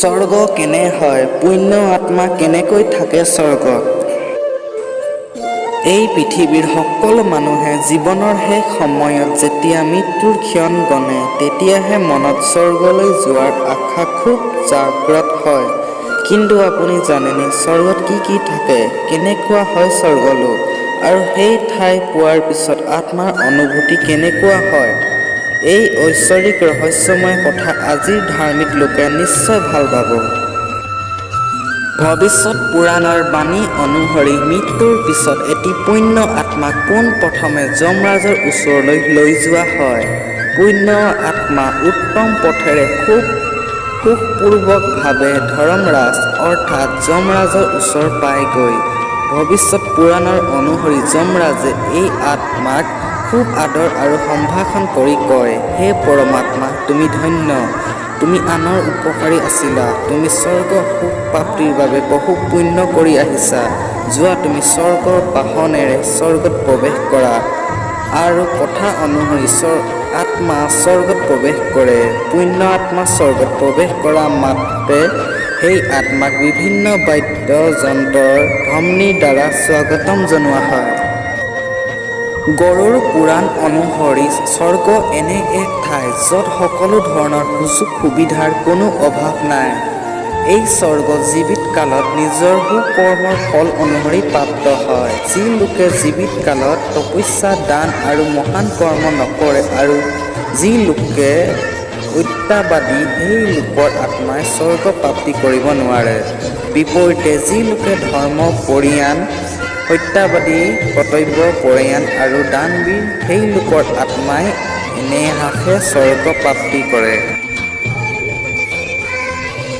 স্বৰ্গ কেনে হয়? পুণ্য আত্মা কেনেকৈ থাকে স্বৰ্গত? এই পৃথিৱীৰ সকলো মানুহে জীৱনৰ শেষ সময়ত যেতিয়া মৃত্যুৰ ক্ষণ গণে, তেতিয়াহে মনত স্বৰ্গলৈ যোৱাৰ আশা খুব জাগ্ৰত হয়। কিন্তু আপুনি জানেনে স্বৰ্গত কি কি থাকে, কেনেকুৱা হয় স্বৰ্গলোক আৰু সেই ঠাই পোৱাৰ পিছত আত্মাৰ অনুভূতি কেনেকুৱা হয়? এই ঐশ্বৰিক ৰহস্যময় কথা আজিৰ ধাৰ্মিক লোকে নিশ্চয় ভাল পাব। ভৱিষ্যত পুৰাণৰ বাণী অনুসৰি মৃত্যুৰ পিছত এটি পুণ্য আত্মাক পোন প্ৰথমে যমৰাজৰ ওচৰলৈ লৈ যোৱা হয়। পুণ্য আত্মা উত্তম পথেৰে খুব সুখপূৰ্বকভাৱে ধৰ্মৰাজ অৰ্থাৎ যমৰাজৰ ওচৰ পায়গৈ। ভৱিষ্যত পুৰাণৰ অনুসৰি যমৰাজে এই আত্মাক খুব আদৰ আৰু সম্ভাষণ কৰি কয়, "হে পৰমাত্মা, তুমি ধন্য। তুমি আনৰ উপকাৰী আছিলা। তুমি স্বৰ্গ সুখ প্ৰাপ্তিৰ বাবে বহু পুণ্য কৰি আহিছা। যোৱা, তুমি স্বৰ্গৰ বাহনেৰে স্বৰ্গত প্ৰৱেশ কৰা।" আৰু কথা অনুসৰি আত্মা স্বৰ্গত প্ৰৱেশ কৰে। পুণ্য আত্মা স্বৰ্গত প্ৰৱেশ কৰা মাত্ৰে সেই আত্মাক বিভিন্ন বাদ্যযন্ত্ৰৰ ধ্বনিৰ দ্বাৰা স্বাগতম জনোৱা হয়। গৰুড় পুৰাণ অনুসৰি স্বৰ্গ এনে এক ঠাই, য'ত সকলো ধৰণৰ সুযোগ সুবিধাৰ কোনো অভাৱ নাই। এই স্বৰ্গ জীৱিত কালত নিজৰ সুকৰ্মৰ ফল অনুসৰি প্ৰাপ্ত হয়। যি লোকে জীৱিত কালত তপস্যা, দান আৰু মহান কৰ্ম নকৰে আৰু যি লোকে অসত্যবাদী, সেই লোকৰ আত্মাই স্বৰ্গ প্ৰাপ্তি কৰিব নোৱাৰে। বিপৰীতে যি লোকে ধৰ্ম পৰায়ণ, সত্যবাদী, কৰ্তব্য পৰায়ণ আৰু দানবীৰ, সেই লোকৰ আত্মাই অনায়াসে স্বৰ্গ প্ৰাপ্তি কৰে।